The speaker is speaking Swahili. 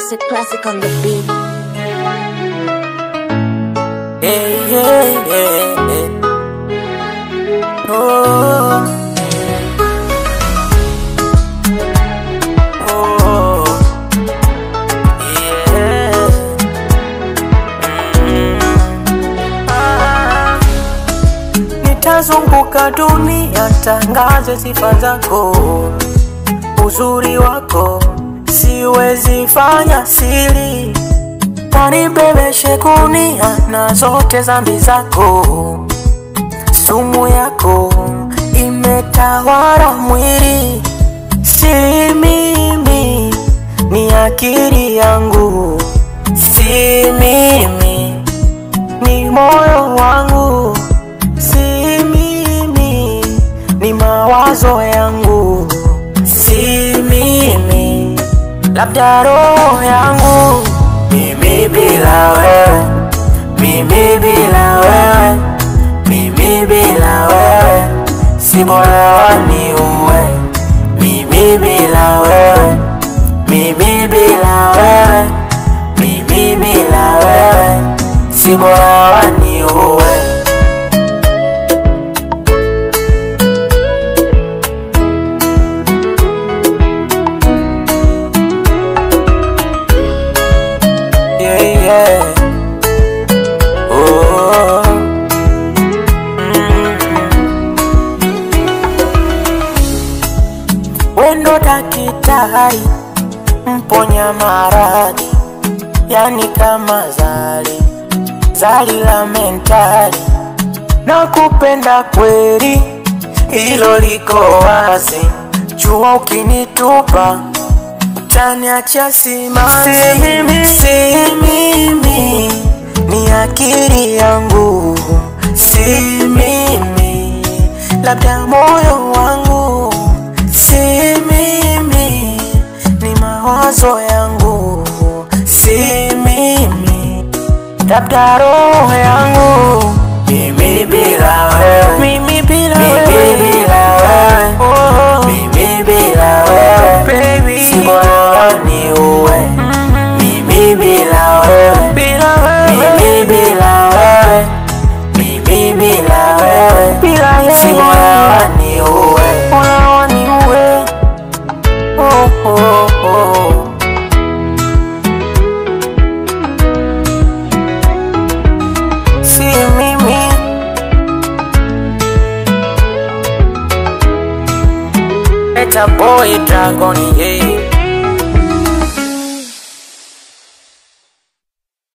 Toxic Classic on the beat. Hey, hey, hey, hey. Oh, oh, yeah. Ah. Nitazunguka dunia tangaze sifa zako, uzuri wako siwezi fanya siri, tanibebeshe gunia na zote dhambi zako. Sumu yako imetawala mwili, si mimi, ni akili yangu, si mimi, ni moyo wangu, si mimi, ni mawazo yangu, si mimi, labda roho yangu. Mimi bila wewe, mimi bila wewe, mimi bila wewe, si bora waniue. Mimi bila wewe, mimi bila wewe, mimi bila wewe, si bora waniue. Yeah, yeah. Oh. Wendo daktari, mponya maradhi, yani kama zali, zali la mentali. Nakupenda kweli, hilo liko wazi, jua ukinitupa utaniacha simanzi. Si mimi, ni akili yangu, si mimi, labda moyo wangu, si mimi, ni mawazo yangu, si mimi, labda roho yangu. Mimi bila wewe, mimi bila wewe, mimi bila wewe, oh, mimi bila wewe, baby, si bora waniue. Mimi bila wewe, bila wewe, mimi bila wewe, mimi bila wewe, bila wewe, si bora waniue, bora waniue. Oh, oh, oh. Si mimi. It's a boy dragon, yeah.